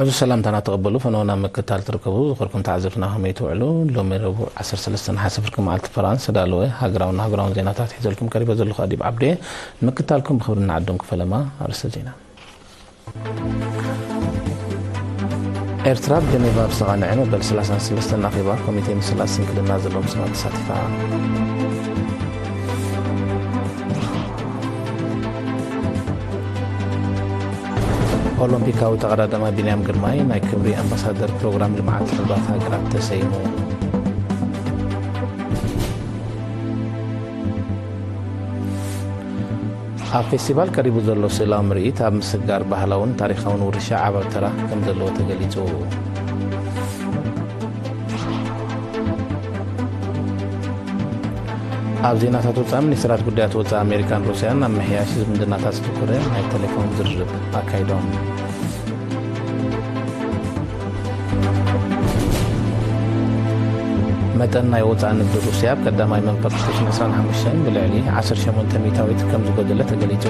እዚ ሰላምታና ተቐበሉ። ፈነወና ምክታል ትርከቡ ዝኸርኩም ተዓዘብትና ከመይ ትውዕሉ? ሎሚ ረቡዕ ዓሰርተ ሰለስተ ነሓሰ ፍርቂ መዓልቲ ፈራንስ፣ ዳለወ ሃገራውን ሃገራውን ዜናታት ሒዘልኩም ቀሪበ ዘለኹ ኣዲብ ዓብዴ። ምክታልኩም ብኽብሪ ንዓዶም ክፈለማ። ኣርእስተ ዜና። ኤርትራ ኣብ ጀኔቫ ኣብ ዝተቓንዐ መበል ሰላሳን ሰለስተን ኣኼባ ኮሚቴ ምስላ ስንክልና ዘለዎም ሰባት ተሳቲፋ። ኦሎምፒካዊ ተቐዳዳማ ቢንያም ግርማይ ናይ ክብሪ ኣምባሳደር ፕሮግራም ልምዓት ሕቡራት ሃገራት ተሰይሙ። ኣብ ፌስቲቫል ቀሪቡ ዘሎ ስእላዊ ምርኢት ኣብ ምስግጋር ባህላውን ታሪኻውን ውርሻ ዓቢ ተራ ከም ዘለዎ ተገሊጹ። ኣብ ዜናታት ወጻኢ፣ ሚኒስትራት ጉዳያት ወጻኢ ኣሜሪካን ሩስያን ኣብ ምሕያሽ ዝምድናታት ዘተኮረ ናይ ቴሌፎን ዝርርብ ኣካይዶም። መጠን ናይ ወጻኢ ንግዲ ሩስያ ኣብ ቀዳማይ መንፈር ክልተ ሽሕን ዕስራን ሓሙሽተን ብልዕሊ ዓሰርተ ሸሞንተ ሚእታዊት ከም ዝጎደለ ተገሊጹ።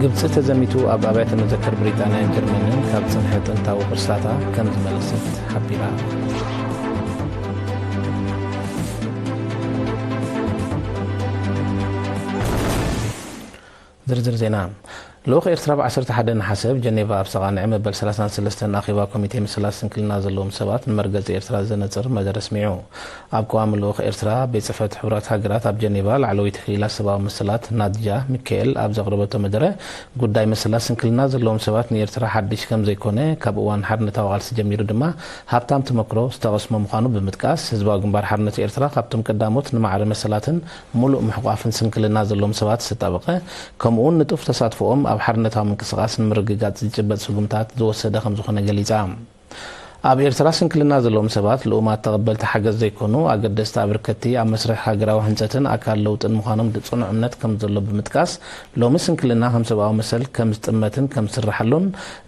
ግብጺ ተዘሚቱ ኣብ ኣብያተ መዘክር ብሪጣንያን ጀርመንን ካብ ዝጸንሐ ጥንታዊ ቅርስታታ ከም ዝመለሰት ሓቢራ። ዝርዝር ዜና። ልኡኽ ኤርትራ ብ ዓሰርተ ሓደ ነሓሰ ኣብ ጀኔቫ ኣብ ዝተቓንዐ መበል ሰላሳን ሰለስተን ኣኼባ ኮሚቴ ምስላ ስንክልና ዘለዎም ሰባት ንመርገጺ ኤርትራ ዘነጽር መደረ ኣስሚዑ። ኣብ ቀዋሚ ልኡኽ ኤርትራ ቤት ጽሕፈት ሕቡራት ሃገራት ኣብ ጀኔቫ ላዕለወይቲ ክኢላ ሰብኣዊ መሰላት ናድጃ ሚካኤል ኣብ ዘቕረበቶ መደረ፣ ጉዳይ ምስላ ስንክልና ዘለዎም ሰባት ንኤርትራ ሓድሽ ከም ዘይኮነ፣ ካብ እዋን ሓርነታዊ ቃልሲ ጀሚሩ ድማ ሃብታም ተመክሮ ዝተቐስሞ ምዃኑ ብምጥቃስ፣ ህዝባዊ ግንባር ሓርነት ኤርትራ ካብቶም ቀዳሞት ንማዕረ መሰላትን ምሉእ ምሕቋፍን ስንክልና ዘለዎም ሰባት ዝተጣበቐ፣ ከምኡውን ንጡፍ ተሳትፎኦም ኣብ ሓርነታዊ ምንቅስቓስ ንምርግጋጽ ዝጭበጥ ስጉምታት ዝወሰደ ከም ዝኾነ ገሊጻ። ኣብ ኤርትራ ስንክልና ዘለዎም ሰባት ልኡማት ተቐበልቲ ሓገዝ ዘይኮኑ፣ ኣገደስቲ ኣበርከትቲ ኣብ መስርሕ ሃገራዊ ህንጸትን ኣካል ለውጥን ምዃኖም ጽኑዕ እምነት ከም ዘሎ ብምጥቃስ፣ ሎሚ ስንክልና ከም ሰብኣዊ መሰል ከም ዝጥመትን ከም ዝስርሓሉን፣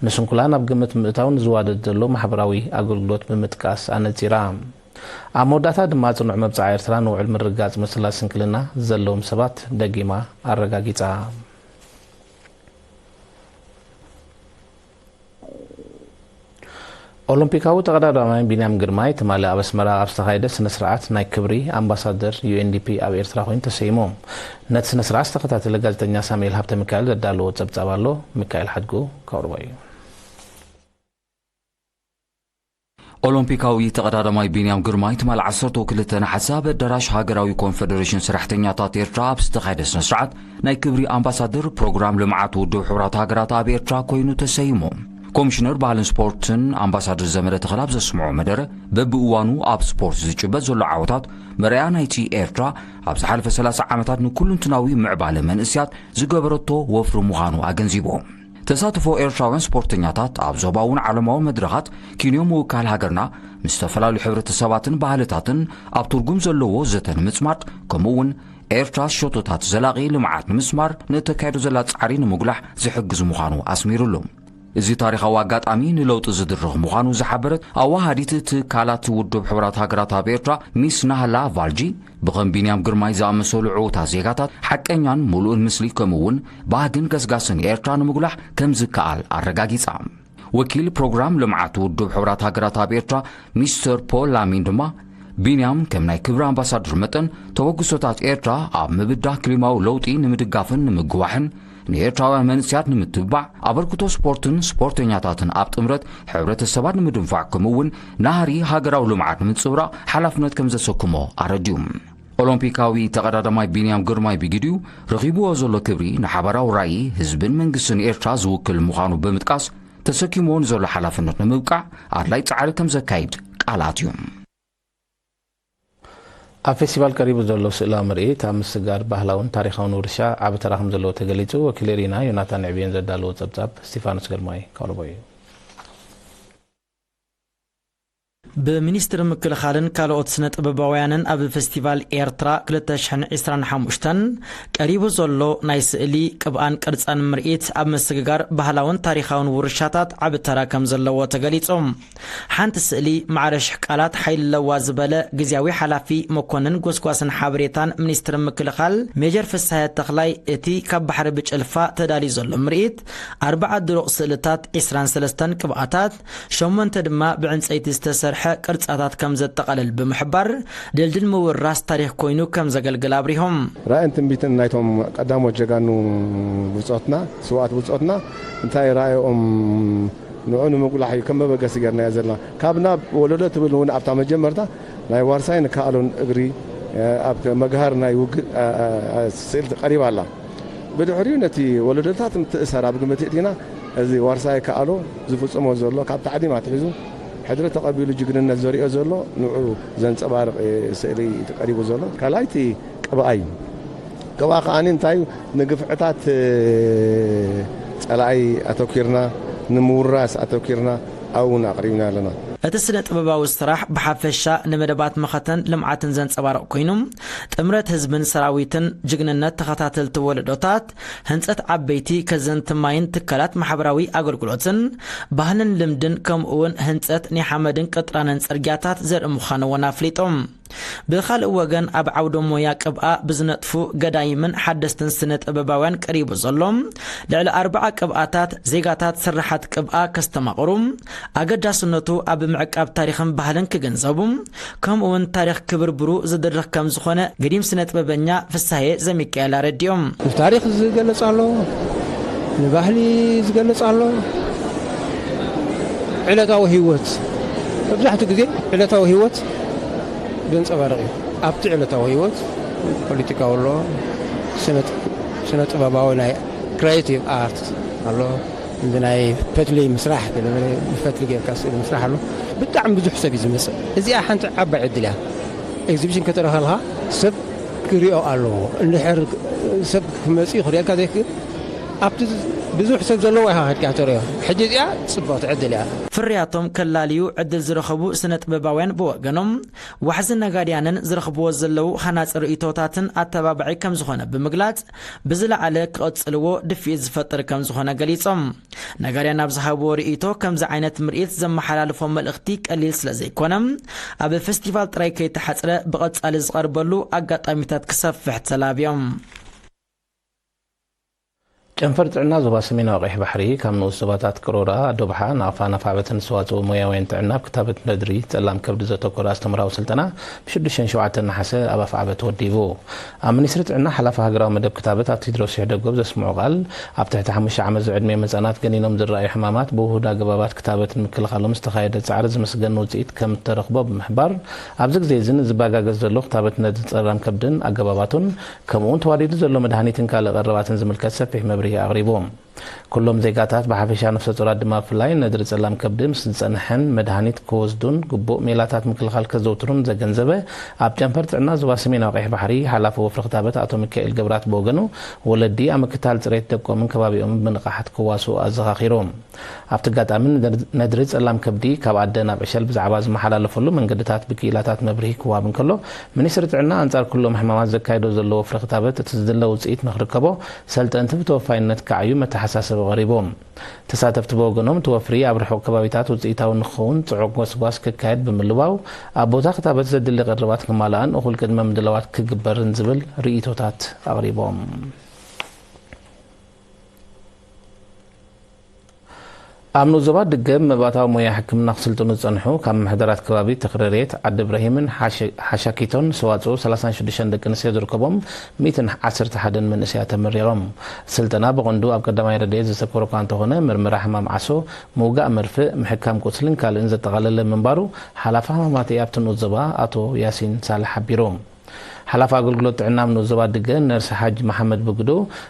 ንስንኩላን ኣብ ግምት ምእታው ንዝዋደድ ዘሎ ማሕበራዊ ኣገልግሎት ብምጥቃስ ኣነጺራ። ኣብ መወዳእታ ድማ ጽኑዕ መብጽዓ ኤርትራ ንውዕል ምርግጋጽ ምስላ ስንክልና ዘለዎም ሰባት ደጊማ ኣረጋጊጻ። ኦሎምፒካዊ ተቐዳዳማይ ቢንያም ግርማይ ትማሊ ኣብ ኣስመራ ኣብ ዝተኻየደ ስነ ስርዓት ናይ ክብሪ ኣምባሳደር ዩ ኤን ዲ ፒ ኣብ ኤርትራ ኮይኑ ተሰይሙ። ነቲ ስነ ስርዓት ዝተኸታተለ ጋዜጠኛ ሳሙኤል ሃብተ ሚካኤል ዘዳለዎ ጸብጻብ ኣሎ። ሚካኤል ሓድጉ ከቕርቦ እዩ። ኦሎምፒካዊ ተቐዳዳማይ ቢንያም ግርማይ ትማሊ ዓሰርተ ክልተ ነሓሰ ኣብ ኣዳራሽ ሃገራዊ ኮንፈደሬሽን ሰራሕተኛታት ኤርትራ ኣብ ዝተኻየደ ስነ ስርዓት ናይ ክብሪ ኣምባሳደር ፕሮግራም ልምዓት ውድብ ሕቡራት ሃገራት ኣብ ኤርትራ ኮይኑ ተሰይሙ። ኮሚሽነር ባህልን ስፖርትን ኣምባሳደር ዘመደ ተኽለ ኣብ ዘስምዖ መደረ፣ በብእዋኑ ኣብ ስፖርት ዝጭበጥ ዘሎ ዓወታት መርኣያ ናይቲ ኤርትራ ኣብ ዝሓለፈ ሰላሳ ዓመታት ንኩሉንትናዊ ምዕባለ መንእስያት ዝገበረቶ ወፍሪ ምዃኑ ኣገንዚቡ። ተሳትፎ ኤርትራውያን ስፖርተኛታት ኣብ ዞባውን ዓለማዊ መድረኻት ኪንዮ ምውካል ሃገርና ምስ ዝተፈላለዩ ሕብረተሰባትን ባህልታትን ኣብ ትርጉም ዘለዎ ዘተ ንምጽማድ፣ ከምኡ እውን ኤርትራ ሸቶታት ዘላቒ ልምዓት ንምስማር ንእተካየዶ ዘላ ጻዕሪ ንምጉላሕ ዝሕግዝ ምዃኑ ኣስሚሩሉ። እዚ ታሪኻዊ ኣጋጣሚ ንለውጢ ዝድርኽ ምዃኑ ዝሓበረት ኣዋሃዲት ትካላት ውድብ ሕቡራት ሃገራት ኣብ ኤርትራ ሚስ ናህላ ቫልጂ፣ ብኸም ቢንያም ግርማይ ዝኣመሰሉ ዕዉታት ዜጋታት ሓቀኛን ምሉእን ምስሊ ከምኡ እውን ባህግን ገስጋስን ኤርትራ ንምጉላሕ ከም ዝከኣል ኣረጋጊጻ። ወኪል ፕሮግራም ልምዓት ውድብ ሕቡራት ሃገራት ኣብ ኤርትራ ሚስተር ፖል ላሚን ድማ፣ ቢንያም ከም ናይ ክብሪ ኣምባሳደር መጠን ተበግሶታት ኤርትራ ኣብ ምብዳህ ክሊማዊ ለውጢ ንምድጋፍን ንምግዋሕን ንኤርትራውያን መንእስያት ንምትብባዕ ኣበርክቶ ስፖርትን ስፖርተኛታትን ኣብ ጥምረት ሕብረተሰባት ንምድንፋዕ ከምኡ እውን ናህሪ ሃገራዊ ልምዓት ንምንጽብራቕ ሓላፍነት ከም ዘሰክሞ ኣረድዩ። ኦሎምፒካዊ ተቐዳዳማይ ቢንያም ግርማይ ብግዲኡ ረኺብዎ ዘሎ ክብሪ ንሓባራዊ ራእይ ህዝብን መንግስትን ኤርትራ ዝውክል ምዃኑ ብምጥቃስ፣ ተሰኪምዎ ንዘሎ ሓላፍነት ንምብቃዕ ኣድላይ ጻዕሪ ከም ዘካይድ ቃል ኣትዩ። ኣብ ፌስቲቫል ቀሪቡ ዘሎ ስእላዊ ምርኢት ኣብ ምስግጋር ባህላውን ታሪኻውን ውርሻ ዓቢ ተራ ከም ዘለዎ ተገሊጹ። ወኪል ሪና ዮናታን ዕብየን ዘዳለዎ ጸብጻብ ስቲፋኖስ ግርማይ ከቕርቦ እዩ። ብሚኒስትሪ ምክልኻልን ካልኦት ስነ ጥበባውያንን ኣብ ፌስቲቫል ኤርትራ ክልተ ሽሕን ዕስራን ሓሙሽተን ቀሪቡ ዘሎ ናይ ስእሊ ቅብኣን ቅርጻን ምርኢት ኣብ ምስግጋር ባህላውን ታሪኻውን ውርሻታት ዓቢ ተራ ከም ዘለዎ ተገሊጹ። ሓንቲ ስእሊ ማዕረ ሽሕ ቃላት ሓይሊ ኣለዋ ዝበለ ግዝያዊ ሓላፊ መኮንን ጎስጓስን ሓበሬታን ሚኒስትሪ ምክልኻል ሜጀር ፍስሃየ ተኽላይ፣ እቲ ካብ ባሕሪ ብጭልፋ ተዳልዩ ዘሎ ምርኢት ኣርባዓ ድሩቕ ስእልታት፣ ዕስራን ሰለስተን ቅብኣታት፣ ሸሞንተ ድማ ብዕንጸይቲ ዝተሰርሐ ቅርጻታት ከም ዘጠቓልል ብምሕባር፣ ድልድል ምውራስ ታሪኽ ኮይኑ ከም ዘገልግል ኣብሪሆም። ራእይን ትንቢትን ናይቶም ቀዳሞት ጀጋኑ ብጾትና፣ ስውኣት ብጾትና፣ እንታይ ራእዮም ንዑ ንምጉላሕ እዩ ከም መበገሲ ጌርናዮ ዘለና። ካብ ናብ ወለዶ ትብል እውን ኣብታ መጀመርታ ናይ ዋርሳይ ንከኣሎን እግሪ፣ እ፣ ኣብ መግሃር ናይ ውግእ፣ እ፣ እ፣ እ፣ ስእሊ ቀሪባ ኣላ። ብድሕሪኡ ነቲ ወለዶታት ምትእሳር ኣብ ግምት እቲና፣ እዚ ዋርሳይ ከኣሎ ዝፍጽሞ ዘሎ ካብ ታዕሊም ኣትሒዙ ሕድሪ ተቐቢሉ ጅግንነት ዘሪኦ ዘሎ ንዑ ዘንጸባርቕ፣ እ፣ ስእሊ ቀሪቡ ዘሎ። ካልኣይቲ ቅብኣ እዩ። ቅብኣ ከኣ እንታይ እዩ? ንግፍዕታት፣ እ፣ ጸላኢ ኣተኲርና፣ ንምውራስ ኣተኲርና ኣብኡ እውን ኣቕሪብና ኣለና። እቲ ስነ ጥበባዊ ስራሕ ብሓፈሻ ንመደባት መኸተን ልምዓትን ዘንጸባርቕ ኮይኑ፣ ጥምረት ህዝብን ሰራዊትን፣ ጅግንነት ተኸታተልቲ ወለዶታት፣ ህንጸት ዓበይቲ ከዘንቲ ማይን ትካላት ማሕበራዊ ኣገልግሎትን፣ ባህልን ልምድን፣ ከምኡ እውን ህንጸት ናይ ሓመድን ቅጥራንን ጽርግያታት ዘርኢ ምዃኑ እውን ኣፍሊጦም። ብኻልእ ወገን፣ ኣብ ዓውደ ሞያ ቅብኣ ብዝነጥፉ ገዳይምን ሓደስትን ስነ ጥበባውያን ቀሪቡ ዘሎ ልዕሊ ኣርባዓ ቅብኣታት፣ ዜጋታት ስርሓት ቅብኣ ከስተማቕሩ፣ ኣገዳስነቱ ኣብ ምዕቃብ ታሪኽን ባህልን ክግንዘቡ፣ ከምኡ እውን ታሪኽ ክብርብሩ ዝድርኽ ከም ዝኾነ ገዲም ስነ ጥበበኛ ፍስሃየ ዘሚካኤል ኣረዲኦም። ንታሪኽ ዝገልጽ ኣሎ፣ ንባህሊ ዝገልጽ ኣሎ። ዕለታዊ ህይወት፣ መብዛሕትኡ ግዜ ዕለታዊ ህይወት ዘንጸባርቕ እዩ። ኣብቲ ዕለታዊ ህይወት ፖለቲካዊ ኣሎ፣ ስነ-፣ ስነ ጥበባዊ ናይ ክሪኤቲቭ ኣርት ኣሎ፣ እንዲ ናይ ፈትሊ ምስራሕ፣ ፈትሊ ጌርካ ስእሊ ምስራሕ ኣሎ። ብጣዕሚ ብዙሕ ሰብ እዩ ዝመጽእ። እዚኣ ሓንቲ ዓባይ ዕድል እያ። ኤግዚቢሽን ከተረኸልካ ሰብ ክሪኦ ኣለዎ። እንድሕር ሰብ ክመጽእ ክሪኤልካ ዘይክእል፣ ኣብቲ ብዙሕ ሰብ ዘለዎ ኢኻ ከድካ ተሪኦ። ሕጂ እዚኣ ጽብቕቲ ዕድል እያ። ፍርያቶም ከላልዩ ዕድል ዝረኸቡ ስነ ጥበባውያን ብወገኖም፣ ዋሕዚ ነጋድያንን ዝረኽብዎ ዘለዉ ሃናጺ ርእይቶታትን ኣተባባዒ ከም ዝኾነ ብምግላጽ፣ ብዝለዓለ ክቕጽልዎ ድፍኢት ዝፈጥር ከም ዝኾነ ገሊጾም። ነጋድያን ኣብ ዝሃብዎ ርእይቶ፣ ከምዚ ዓይነት ምርኢት ዘመሓላልፎ መልእኽቲ ቀሊል ስለ ዘይኮነ፣ ኣብ ፌስቲቫል ጥራይ ከይተሓጽረ ብቐጻሊ ዝቐርበሉ ኣጋጣሚታት ክሰፍሕ ተላብዮም። ጨንፈር ጥዕና ዞባ ሰሜናዊ ቀይሕ ባሕሪ፣ ካብ ንኡስ ዞባታት ቅሮራ፣ ዶብሓ፣ ናቕፋ፣ ናፋዕበትን ዝተዋጽኡ ሞያውያን ጥዕና ኣብ ክታበት ነድሪ ጸላም ከብዲ ዘተኮረ ኣስተምህራዊ ስልጠና ብሽዱሽተን ሸውዓተን ነሓሰ ኣብ ኣፍዓበት ወዲቡ። ኣብ ሚኒስትሪ ጥዕና ሓላፊ ሃገራዊ መደብ ክታበት ኣቶ ቴድሮስ ይሕደጎ ብዘስምዖ ቃል፣ ኣብ ትሕቲ ሓሙሽተ ዓመት ዝዕድሚኦም ህጻናት ገኒኖም ዝረኣዩ ሕማማት ብውሁድ ኣገባባት ክታበት ንምክልኻሎም ዝተኻየደ ጻዕሪ ዝምስገን ውጽኢት ከም እተረኽቦ ብምሕባር፣ ኣብዚ ግዜ እዚ ንዝበጋገስ ዘሎ ክታበት ነድሪ ጸላም ከብድን ኣገባባቱን፣ ከምኡውን ተዋዲዱ ዘሎ መድሃኒትን ካልእ ቀረባትን ዝምልከት ሰፊሕ መብርሂ ኣቕሪቡ። ኩሎም ዜጋታት ብሓፈሻ፣ ነፍሰ ጡራት ድማ ብፍላይ፣ ነድሪ ጸላም ከብዲ ምስ ዝጸንሐን መድሃኒት ክወስዱን ግቡእ ሜላታት ምክልኻል ከዘውትሩን ዘገንዘበ፣ ኣብ ጨንፈር ጥዕና ዞባ ሰሜናዊ ቀይሕ ባሕሪ ሓላፊ ወፍሪ ክታበት ኣቶ ሚካኤል ገብራት ብወገኑ፣ ወለዲ ኣብ ምክታል ጽሬት ደቆምን ከባቢኦምን ብንቕሓት ክዋስኡ ኣዘኻኺሩ። ኣብቲ ኣጋጣሚ፣ ነድሪ ጸላም ከብዲ ካብ ኣደ ናብ ዕሸል ብዛዕባ ዝመሓላለፈሉ መንገድታት ብክኢላታት መብርሂ ክወሃብ እንከሎ፣ ሚኒስትሪ ጥዕና ኣንጻር ኩሎም ሕማማት ዘካየዶ ዘሎ ወፍሪ ክታበት፣ እቲ ዝድለ ውጽኢት ንኽርከቦ ሰልጠንቲ ብተወፋይነት ክዓዩ መተሓሳሰቢ ቀሪቡ። ተሳተፍቲ ብወገኖም፣ እቲ ወፍሪ ኣብ ርሑቕ ከባቢታት ውጽኢታዊ ንክኸውን ጽዑቕ ጎስጓስ ክካየድ ብምልዋው፣ ኣብ ቦታ ክታበት ዘድሊ ቀረባት ክማልኣን እኹል ቅድመ ምድላዋት ክግበርን ዝብል ርእይቶታት ኣቕሪቦም። ኣብ ንኡስ ዞባ ድገ መባእታዊ ሞያ ሕክምና ክስልጥኑ ዝጸንሑ ካብ ምምሕዳራት ከባቢ ተኽረሬት፣ ዓዲ ብረሂምን ሓሸ-፣ ሓሻኪቶን ዝተዋጽኡ ሰላሳን ሽዱሽተን ደቂ ኣንስትዮ ዝርከቦም ሚእትን ዓሰርተ ሓደን መንእሰያት ተመሪቖም። ስልጠና ብቐንዱ ኣብ ቀዳማይ ረድኤት ዘተኮረ እኳ እንተኾነ፣ ምርመራ ሕማም ዓሶ፣ ምውጋእ መርፍእ፣ ምሕካም ቁስልን ካልእን ዘጠቓለለ ምንባሩ ሓላፊ ሕማማት ኣብቲ ንኡስ ዞባ ኣቶ ያሲን ሳልሕ ሓቢሩ። ሓላፊ ኣገልግሎት ጥዕና ኣብ ንኡስ ዞባ ድገ ነርስ ሓጅ መሓመድ ብግዱ፣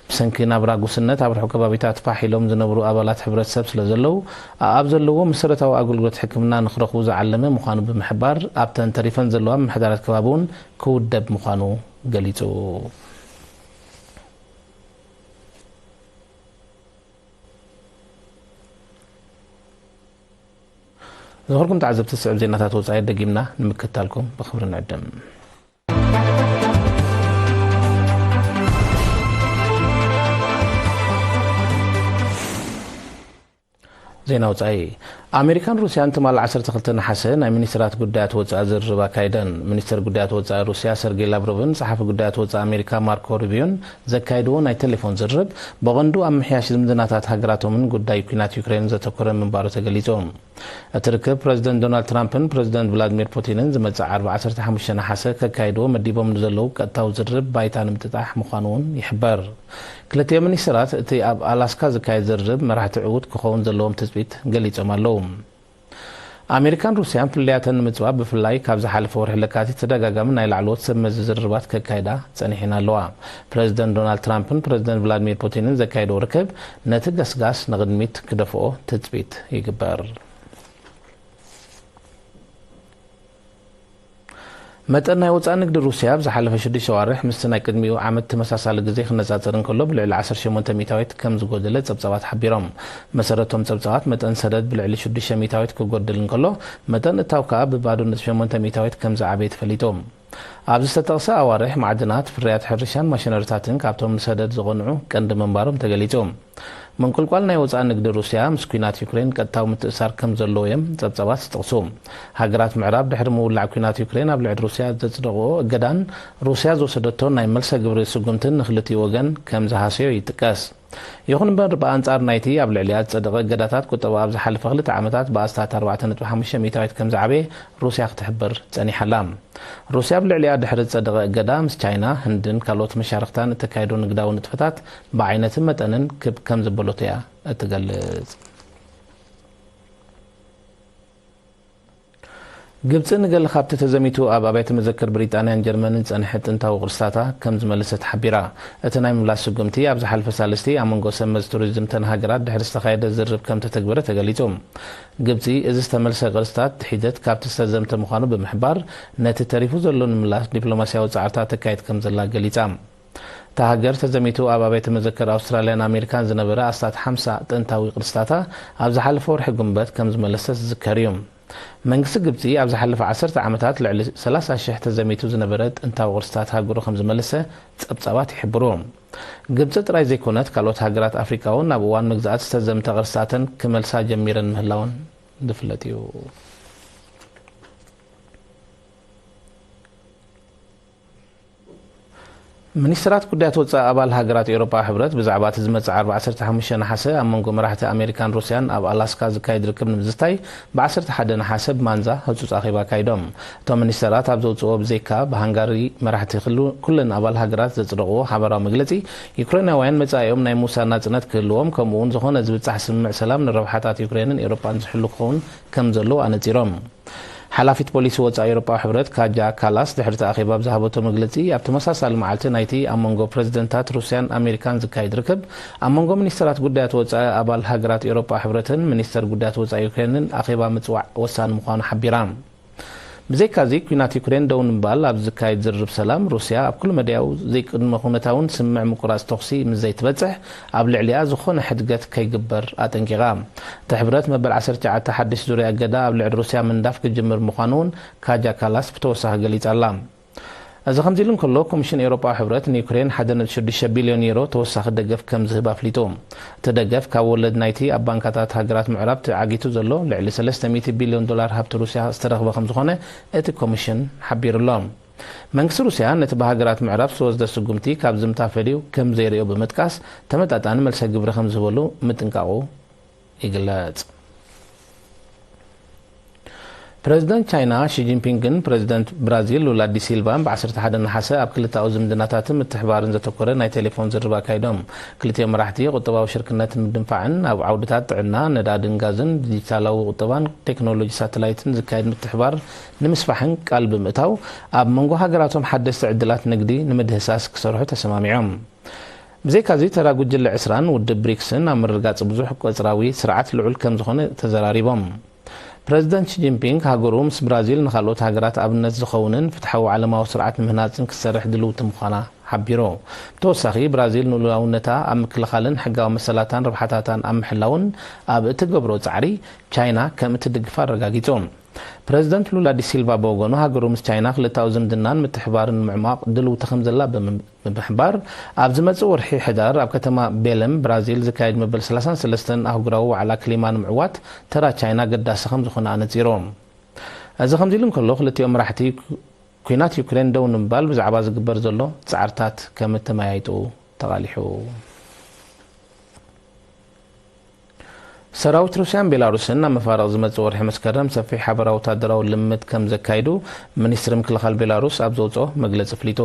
ብሰንኪ ናብራ ጉስነት ኣብ ርሑቕ ከባቢታት ፋሕ ኢሎም ዝነብሩ ኣባላት ሕብረተሰብ ስለ ዘለዉ፣ ኣኣብ ዘለዎም መሰረታዊ ኣገልግሎት ሕክምና ንኽረኽቡ ዝዓለመ ምዃኑ ብምሕባር፣ ኣብተን ተሪፈን ዘለዋ ምምሕዳራት ከባቢ እውን ክውደብ ምዃኑ ገሊጹ። ዝኸርኩም ተዓዘብቲ፣ ስዕብ ዜናታት ወጻኢ ደጊምና ንምክትታልኩም ብኽብሪ ንዕድም። ዜና ወጻኢ። ኣሜሪካን ሩስያን ትማል ዓሰርተ ክልተ ነሓሰ ናይ ሚኒስትራት ጉዳያት ወጻኢ ዝርርብ ኣካይደን። ሚኒስትር ጉዳያት ወጻኢ ሩስያ ሰርጌይ ላቭሮቭን ጸሓፊ ጉዳያት ወጻኢ ኣሜሪካ ማርኮ ሩቢዮን ዘካይድዎ ናይ ቴሌፎን ዝርርብ፣ ብቐንዱ ኣብ ምሕያሽ ዝምድናታት ሃገራቶምን ጉዳይ ኲናት ዩክሬን ዘተኮረ ምንባሩ ተገሊጹ። እቲ ርክብ ፕረዚደንት ዶናልድ ትራምፕን ፕረዚደንት ቭላድሚር ፑቲንን ዝመጽእ ዓርቢ ዓሰርተ ሓሙሽተ ነሓሰ ከካይድዎ መዲቦም ንዘለዉ ቀጥታዊ ዝርርብ ባይታ ንምጥጣሕ ምዃኑ እውን ይሕበር። ክልቲኦም ሚኒስትራት እቲ ኣብ ኣላስካ ዝካየድ ዝርርብ መራሕቲ ዕዉት ክኸውን ዘለዎም ትጽቢት ገሊጾም ኣለዉ። ኣሜሪካን ሩስያን ፍልልያተን ንምጽባብ ብፍላይ ካብ ዝሓለፈ ወርሒ ለካቲት ተደጋጋሚ ናይ ላዕለዎት ሰብ መዚ ዝርርባት ከካይዳ ጸኒሐን ኣለዋ። ፕረዚደንት ዶናልድ ትራምፕን ፕረዚደንት ቭላድሚር ፑቲንን ዘካየድዎ ርክብ ነቲ ገስጋስ ንቕድሚት ክደፍኦ ትጽቢት ይግበር። መጠን ናይ ወጻኢ ንግዲ ሩስያ ኣብ ዝሓለፈ ሽዱሽተ ኣዋርሕ ምስቲ ናይ ቅድሚኡ ዓመት ተመሳሳሊ ግዜ ክነጻጸር እንከሎ ብልዕሊ ዓሰርተ ሸሞንተ ሚእታዊት ከም ዝጎደለ ጸብጻባት ሓቢሮም። መሰረቶም ጸብጻባት መጠን ሰደድ ብልዕሊ ሽዱሽተ ሚእታዊት ክጎድል እንከሎ መጠን እታው ከኣ ብባዶ ነጥቢ ሸሞንተ ሚእታዊት ከም ዝዓበየ ተፈሊጡ። ኣብ ዝተጠቕሰ ኣዋርሕ ማዕድናት፣ ፍርያት ሕርሻን ማሽነሪታትን ካብቶም ንሰደድ ዝቐንዑ ቀንዲ ምንባሮም ተገሊጹ። ምንቁልቋል ናይ ወጻኢ ንግዲ ሩስያ ምስ ኲናት ዩክሬን ቀጥታዊ ምትእሳር ከም ዘለዎ እዮም ጸብጻባት ዝጠቕሱ። ሃገራት ምዕራብ ድሕሪ ምውላዕ ኲናት ዩክሬን ኣብ ልዕሊ ሩስያ ዘጽደቕኦ እገዳን ሩስያ ዝወሰደቶ ናይ መልሰ ግብሪ ስጉምትን ንክልቲኡ ወገን ከም ዝሃሰዮ ይጥቀስ። ይኹን እምበር ብኣንጻር ናይቲ ኣብ ልዕሊኣ ዝጸደቐ እገዳታት ቁጠባ ኣብ ዝሓለፈ ክልተ ዓመታት ብኣስታት ኣርባዕተ ነጥቢ ሓሙሽተ ሚእታዊት ከም ዝዓበየ ሩስያ ክትሕብር ጸኒሓ ኣላ። ሩስያ ኣብ ልዕሊኣ ድሕሪ ዝጸደቐ እገዳ ምስ ቻይና፣ ህንድን ካልኦት መሻርኽታን እተካየዶ ንግዳዊ ንጥፈታት ብዓይነትን መጠንን ክብ ከም ዘበለቶ እያ እትገልጽ። ግብጺ ንገለ ካብቲ ተዘሚቱ ኣብ ኣብያተ መዘክር ብሪጣንያን ጀርመንን ዝጸንሐ ጥንታዊ ቅርስታታ ከም ዝመለሰት ሓቢራ። እቲ ናይ ምምላስ ስጉምቲ ኣብ ዝሓለፈ ሳልስቲ ኣብ መንጎ ሰብ መዚ ቱሪዝም እተን ሃገራት ድሕሪ ዝተኻየደ ዝርርብ ከም ተተግበረ ተገሊጹ። ግብጺ እዚ ዝተመልሰ ቅርስታት ሒደት ካብቲ ዝተዘምተ ምዃኑ ብምሕባር፣ ነቲ ተሪፉ ዘሎ ንምምላስ ዲፕሎማስያዊ ጻዕርታት ተካይድ ከም ዘላ ገሊጻ። እታ ሃገር ተዘሚቱ ኣብ ኣብያተ መዘክር ኣውስትራልያን ኣሜሪካን ዝነበረ ኣስታት ሓምሳ ጥንታዊ ቅርስታታ ኣብ ዝሓለፈ ወርሒ ጉንበት ከም ዝመለሰት ዝዝከር እዩ። መንግስቲ ግብጺ ኣብ ዝሓለፈ ዓሰርተ ዓመታት ልዕሊ ሰላሳ ሽሕ ተዘሚቱ ዝነበረ ጥንታዊ ቅርስታት ሃገሩ ከም ዝመለሰ ጸብጻባት ይሕብሩ። ግብጺ ጥራይ ዘይኮነት፣ ካልኦት ሃገራት ኣፍሪቃ እውን ኣብ እዋን መግዛእቲ ዝተዘምተ ቅርስታተን ክመልሳ ጀሚረን ምህላወን ዝፍለጥ እዩ። ሚኒስትራት ጉዳያት ወጻኢ ኣባል ሃገራት ኤውሮጳ ሕብረት ብዛዕባ እቲ ዝመጽእ ዓርቢ ዓሰርተ ሓሙሽተ ነሓሰ ኣብ መንጎ መራሕቲ ኣሜሪካን ሩስያን ኣብ ኣላስካ ዝካየድ ርክብ ንምዝታይ ብ ዓሰርተ ሓደ ነሓሰ ብማንዛ ህጹጽ ኣኼባ ኣካይዶም። እቶም ሚኒስተራት ኣብ ዘውጽእዎ ብዘይካ ብሃንጋሪ መራሕቲ ክሉ-፣ ኩለን ኣባል ሃገራት ዘጽደቕዎ ሓባራዊ መግለጺ፣ ዩክሬናውያን መጻኢኦም ናይ ምውሳን ናጽነት ክህልዎም፣ ከምኡ እውን ዝኾነ ዝብጻሕ ስምምዕ ሰላም ንረብሓታት ዩክሬንን ኤውሮጳን ዝሕሉ ክኸውን ከም ዘለዎ ኣነጺሮም። ሓላፊት ፖሊሲ ወጻኢ ኤውሮጳዊ ሕብረት ካጃ ካላስ ድሕሪ እቲ ኣኼባ ኣብ ዝሃበቶ መግለጺ፣ ኣብ ተመሳሳሊ መዓልቲ ናይቲ ኣብ መንጎ ፕረዚደንታት ሩስያን ኣሜሪካን ዝካየድ ርክብ፣ ኣብ መንጎ ሚኒስተራት ጉዳያት ወጻኢ ኣባል ሃገራት ኤውሮጳዊ ሕብረትን ሚኒስተር ጉዳያት ወጻኢ ዩክሬንን ኣኼባ ምጽዋዕ ወሳኒ ምዃኑ ሓቢራ። ብዘይካዚ፣ ኲናት ዩክሬን ደው ንምባል ኣብ ዝካየድ ዝርርብ ሰላም፣ ሩስያ ኣብ ኩሉ መዳያዊ ዘይቅድመ ኩነታውን ስምምዕ ምቁራጽ ተኹሲ ምስ ዘይትበጽሕ፣ ኣብ ልዕሊኣ ዝኾነ ሕድገት ከይግበር ኣጠንቂቓ። እቲ ሕብረት መበል ዓሰርተ ትሽዓተ ሓድሽ ዙርያ እገዳ ኣብ ልዕሊ ሩስያ ምንዳፍ ክጅምር ምዃኑ እውን ካጃ ካላስ ብተወሳኺ ገሊጻ ኣላ። እዚ ከምዚ ኢሉ እንከሎ፣ ኮሚሽን ኤውሮጳዊ ሕብረት ንዩክሬን ሓደ ነጥቢ ሽዱሽተ ቢልዮን ዩሮ ተወሳኺ ደገፍ ከም ዝህብ ኣፍሊጡ። እቲ ደገፍ ካብ ወለድ ናይቲ ኣብ ባንካታት ሃገራት ምዕራብ ተዓጊቱ ዘሎ ልዕሊ ሰለስተ ሚእቲ ቢልዮን ዶላር ሃብቲ ሩስያ ዝተረኽበ ከም ዝኾነ እቲ ኮሚሽን ሓቢሩ ኣሎ። መንግስቲ ሩስያ ነቲ ብሃገራት ምዕራብ ዝተወስደ ስጉምቲ ካብ ዝምታ ፈልዩ ከም ዘይርእዮ ብምጥቃስ፣ ተመጣጣኒ መልሰ ግብሪ ከም ዝህበሉ ምጥንቃቑ ይግለጽ። ፕረዚደንት ቻይና ሺ ጂንፒንግን ፕረዚደንት ብራዚል ሉላ ዲ ሲልቫን ብ ዓሰርተ ሓደ ነሓሰ ኣብ ክልተኣዊ ዝምድናታትን ምትሕብባርን ዘተኮረ ናይ ቴሌፎን ዝርርብ ኣካይዶም። ክልቲኦም መራሕቲ ቁጠባዊ ሽርክነት ንምድንፋዕን ኣብ ዓውድታት ጥዕና፣ ነዳድን ጋዝን፣ ዲጂታላዊ ቁጠባን ቴክኖሎጂ ሳተላይትን ዝካየድ ምትሕብባር ንምስፋሕን ቃል ብምእታው፣ ኣብ መንጎ ሃገራቶም ሓደስቲ ዕድላት ንግዲ ንምድህሳስ ክሰርሑ ተሰማሚዖም። ብዘይካዚ፣ ተራ ጉጅለ ዕስራን ውድብ ብሪክስን ኣብ ምርግጋጽ ብዙሕ ቆጽራዊ ስርዓት ልዑል ከም ዝኾነ ተዘራሪቦም። ፕረዚደንት ሺ ጂንፒንግ ሃገሩ ምስ ብራዚል ንኻልኦት ሃገራት ኣብነት ዝኸውንን ፍትሓዊ ዓለማዊ ስርዓት ንምህናጽን ክትሰርሕ ድልውቲ ምዃና ሓቢሩ። ብተወሳኺ፣ ብራዚል ንሉኣላውነታ ኣብ ምክልኻልን ሕጋዊ መሰላታን ረብሓታታን ኣብ ምሕላውን ኣብ እትገብሮ ጻዕሪ ቻይና ከም እትድግፋ ኣረጋጊጹ። ፕረዚደንት ሉላ ዲሲልቫ ብወገኑ፣ ሃገሩ ምስ ቻይና ክልተኣዊ ዝምድናን ምትሕባርን ንምዕማቕ ድልውቲ ከም ዘላ ብምም- ብምሕባር፣ ኣብ ዝመጽእ ወርሒ ሕዳር ኣብ ከተማ ቤለም ብራዚል ዝካየድ መበል ሰላሳን ሰለስተን ኣህጉራዊ ዋዕላ ክሊማ ንምዕዋት ተራ ቻይና ኣገዳሲ ከም ዝኾነ ኣነጺሩ። እዚ ከምዚ ኢሉ እንከሎ፣ ክልቲኦም መራሕቲ ኩ- ኲናት ዩክሬን ደው ንምባል ብዛዕባ ዝግበር ዘሎ ጻዕርታት ከም እተመያይጡ ተቓሊሑ። ሰራዊት ሩስያን ቤላሩስን ኣብ መፋርቕ ዝመጽእ ወርሒ መስከረም ሰፊሕ ሓበራዊ ወታደራዊ ልምምድ ከም ዘካይዱ ሚኒስትሪ ምክልኻል ቤላሩስ ኣብ ዘውጽኦ መግለጺ ኣፍሊጡ።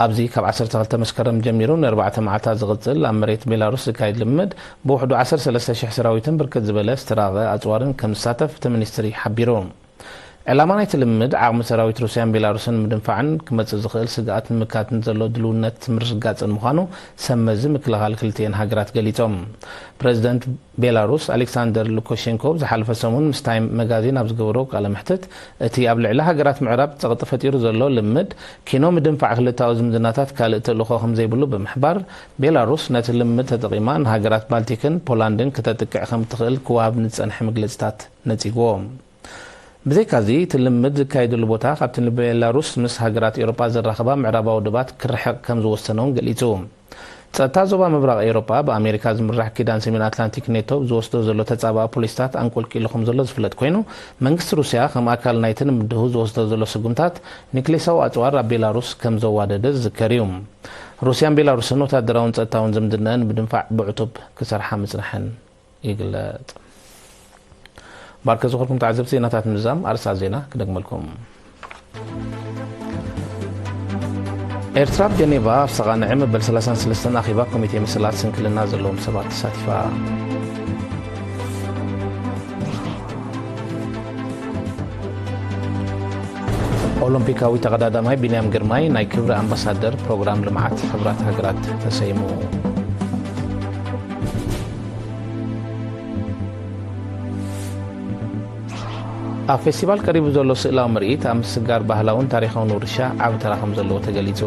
ኣብዚ ካብ ዓሰርተ ክልተ መስከረም ጀሚሩ ንኣርባዕተ መዓልታት ዝቕጽል ኣብ መሬት ቤላሩስ ዝካየድ ልምምድ ብውሕዱ ዓሰርተ ሰለስተ ሽሕ ሰራዊትን ብርክት ዝበለ ዝተራቐቐ ኣጽዋርን ከም ዝሳተፍ እቲ ሚኒስትሪ ሓቢሩ። ዕላማ ናይቲ ልምምድ ዓቕሚ ሰራዊት ሩስያን ቤላሩስን ንምድንፋዕን ክመጽእ ዝኽእል ስግኣት ንምምካትን ዘሎ ድልውነት ምርግጋጽን ምዃኑ ሰብ መዚ ምክልኻል ክልቲኤን ሃገራት ገሊጾም። ፕረዚደንት ቤላሩስ ኣሌክሳንደር ሉካሼንኮ ዝሓለፈ ሰሙን ምስ ታይም መጋዚን ኣብ ዝገበሮ ቃለ መሕትት፣ እቲ ኣብ ልዕሊ ሃገራት ምዕራብ ጸቕጢ ፈጢሩ ዘሎ ልምምድ ኪኖ ምድንፋዕ ክልተኣዊ ዝምድናታት ካልእ ተልእኾ ከም ዘይብሉ ብምሕባር፣ ቤላሩስ ነቲ ልምምድ ተጠቒማ ንሃገራት ባልቲክን ፖላንድን ክተጥቅዕ ከም እትኽእል ክወሃብ ንዝጸንሐ መግለጺታት ነጺግዎ። ብዘይካዚ፣ እቲ ልምምድ ዝካየደሉ ቦታ ካብቲ ንቤላሩስ ምስ ሃገራት ኤውሮጳ ዘራኽባ ምዕራባዊ ዶባት ክርሕቕ ከም ዝወሰነ እውን ገሊጹ። ጸጥታ ዞባ ምብራቕ ኤውሮጳ ብኣሜሪካ ዝምራሕ ኪዳን ሰሜን ኣትላንቲክ ኔቶ ዝወስዶ ዘሎ ተጻብኣ ፖሊሲታት ኣንቆልቂሉ ከም ዘሎ ዝፍለጥ ኮይኑ፣ መንግስቲ ሩስያ ከም ኣካል ናይቲ ንምድሁ ዝወስዶ ዘሎ ስጉምታት ኒክሌሳዊ ኣጽዋር ኣብ ቤላሩስ ከም ዘዋደደ ዝዝከር እዩ። ሩስያን ቤላሩስን ወታደራውን ጸጥታውን ዝምድነአን ንምድንፋዕ ብዕቱብ ክሰርሓ ምጽንሐን ይግለጽ። ባርከ ዝኾንኩም ተዓዘብቲ ዜናታት ምዝዛም ኣርእስታት ዜና ክደግመልኩም። ኤርትራ ኣብ ጀኔቫ ኣብ ሰቓንዐ መበል ሰላሳን ሰለስተን ኣኼባ ኮሚቴ መሰላት ስንክልና ዘለዎም ሰባት ተሳቲፋ። ኦሎምፒካዊ ተቐዳዳማይ ቢንያም ግርማይ ናይ ክብሪ ኣምባሳደር ፕሮግራም ልምዓት ሕቡራት ሃገራት ተሰይሙ። ኣብ ፌስቲቫል ቀሪቡ ዘሎ ስእላዊ ምርኢት ኣብ ምስጋር ባህላውን ታሪኻውን ውርሻ ዓቢ ተራ ከም ዘለዎ ተገሊጹ።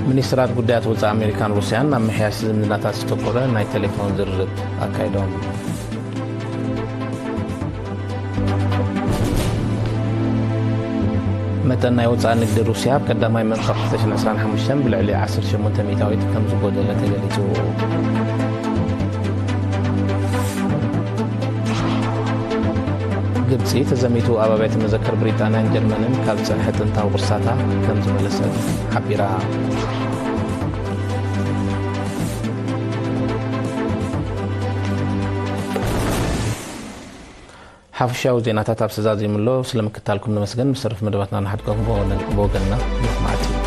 ሚኒስትራት ጉዳያት ወጻኢ ኣሜሪካን ሩስያን ኣብ ምሕያሽ ዝምድናታት ዝተኮረ ናይ ቴሌፎን ዝርርብ ኣካይዶም። መጠን ናይ ወጻኢ ንግዲ ሩስያ ኣብ ቀዳማይ መንፈቕ ክልተ ሽሕን ዕስራን ሓሙሽተን ብልዕሊ ዓሰርተ ሸሞንተ ሚእታዊት ከም ዝጎደለ ተገሊጹ። ግብጺ ተዘሚቱ ኣብ ኣብያተ መዘክር ብሪጣንያን ጀርመንን ካብ ዝጸንሐ ጥንታዊ ቅርሳታ ከም ዝመለሰት ሓቢራ። ሓፈሻዊ ዜናታት ኣብ ሰዛዚሙ ኣሎ። ስለ ምክታልኩም ነመስገን። ምስ ተረፍ መደባትና ንሓድገኩም ብወገን-፣ ብወገንና። ብሩኽ መዓልቲ።